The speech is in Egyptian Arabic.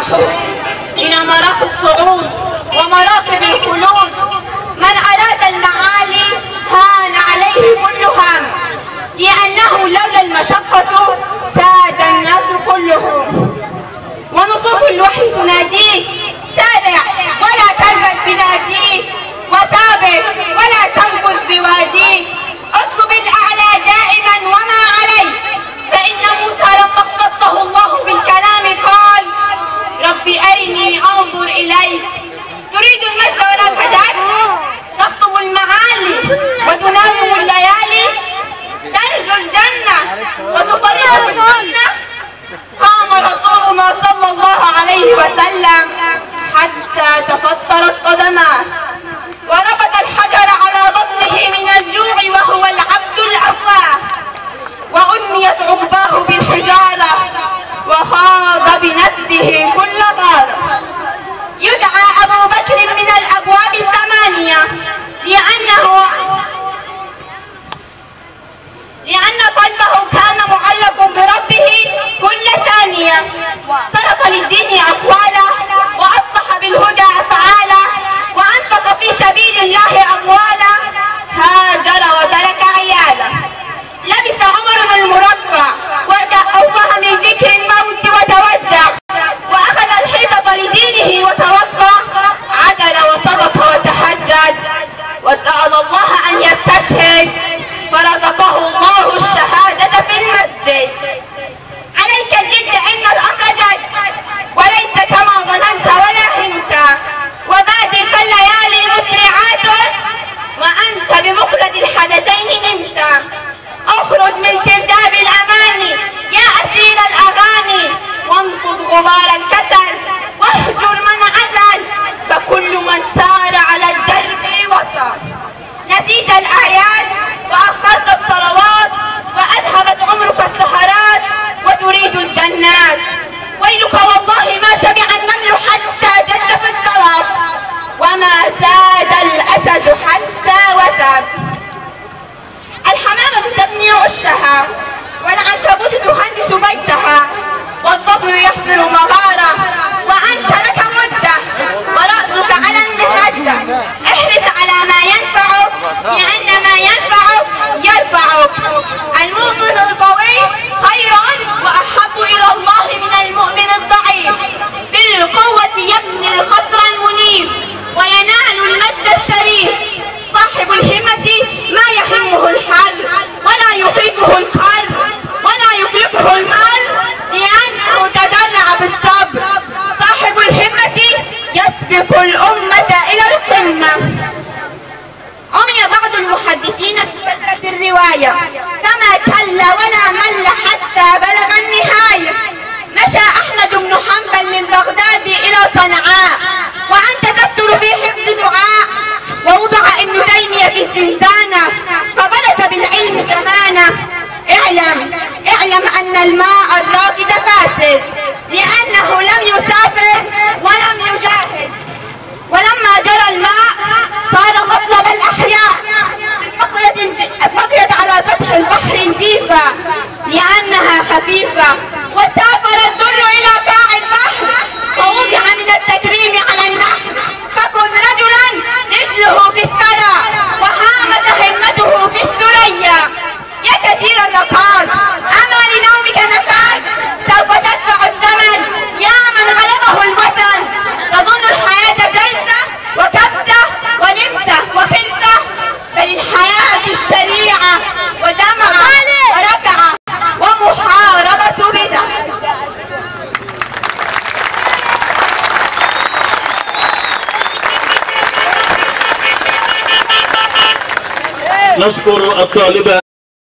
يطمحون إلى مراقب الصعود ومراقب الخلود. من أراد المعالي هان عليه كل هم، لأنه لولا المشقة ساد الناس كلهم. ونصوص الوحي تناديك سارع ولا تلبث بناديك، وثابت ولا تنفذ بواديك. اطلب الأعلى دائما وما عليك، فإن موسى لما اختصه الله بالكلام قال رب أرني أنظر إليك. تريد المجد ولا تجد، تخطب المعالي وتناوم الليالي، ترجو الجنة وتفرط في السنة. قام رسولنا صلى الله عليه وسلم حتى تفطرت قدماه، وربط الحجر على بطنه من الجوع وهو العبد الأواه، وأنميت عقباه بالحجارة وخاض بنفسه كل غارة. يدعى أبو بكر من الأبواب الثمانية لأن قلبه كان معلق بربه كل ثانية. صرف للدين أقواله، وأصلح بالهدى أفعاله، وأنفق في سبيل الله أمواله، هاجر وترك عياله. لبس عمر المرقع وتأوه من ذكر الموت وتوجع، وأخذ الحيطة لدينه وتوقع، عدل وصدق وتحجج، وسأل الله أن يستشهد فرزقه الله الشهادة في المسجد. عليك الجد إن الأمر جد، وليس كما ظننت ولا هنت، وبادر فالليالي مسرعات، وأنت بمقلد الحدثين نمت. اخرج من سرداب الأماني يا أسير الأغاني، وانفض غبار الكسل واهجر من عزل، فكل من سار على الدرب وصل. نسيت الأعياد وأخرت الصلوات، وأذهبت عمرك السهرات وتريد الجنات. ويلك والله ما شبع النمل حتى جد في الطلب، وما ساد الأسد حتى وثب. الحمامة تبني عشها، والعنكبوت تهندس بيتها، والظبي يحفر مغارة، وأنت لك مدة ورأسك على المهدة. احرص على ما ينفعك، لأن ما ينفعك يرفعك. المؤمن القوي خير وأحب إلى الله من المؤمن الضعيف. بالقوة يبني القصر المنيف وينال المجد الشريف. صاحب الهمة ما يهمه الحر، ولا يخيفه القر، ولا يقلقه المال، لأنه تدرع بالصبر. صاحب الهمة يسبق الأمة إلى القمة. عمي بعض المحدثين في كثرة الرواية، فما كل ولا مل حتى بلغ النهاية. مشى أحمد بن حنبل من بغداد إلى صنعاء، وأنت تفتر في حفظ دعاء. ووضع ابن تيمية في الزنزانة فبرز بالعلم زمانه. اعلم أن الماء الراكد فاسد، لأنه لم يسافر ولم يجاهد. ولما جرى الماء صار مطلب الأحياء. بقيت على سطح البحر جيفة لأنها خفيفة. وسافر الدر إلى قاع البحر فوضع من التكريم على النحر. فكن رجلا رجله في الثرى وهامت همته في الثريا. يا كثير الرقاد أما لنومك نفاد، سوف تدفع الثمن يا من غلبه الوثن. تظن الحياة جلسة وكبسة ولبسة وخلسة، بل الحياة الشريعة ودمعة وركعة ومحاربة بدع. نشكر الطالبة.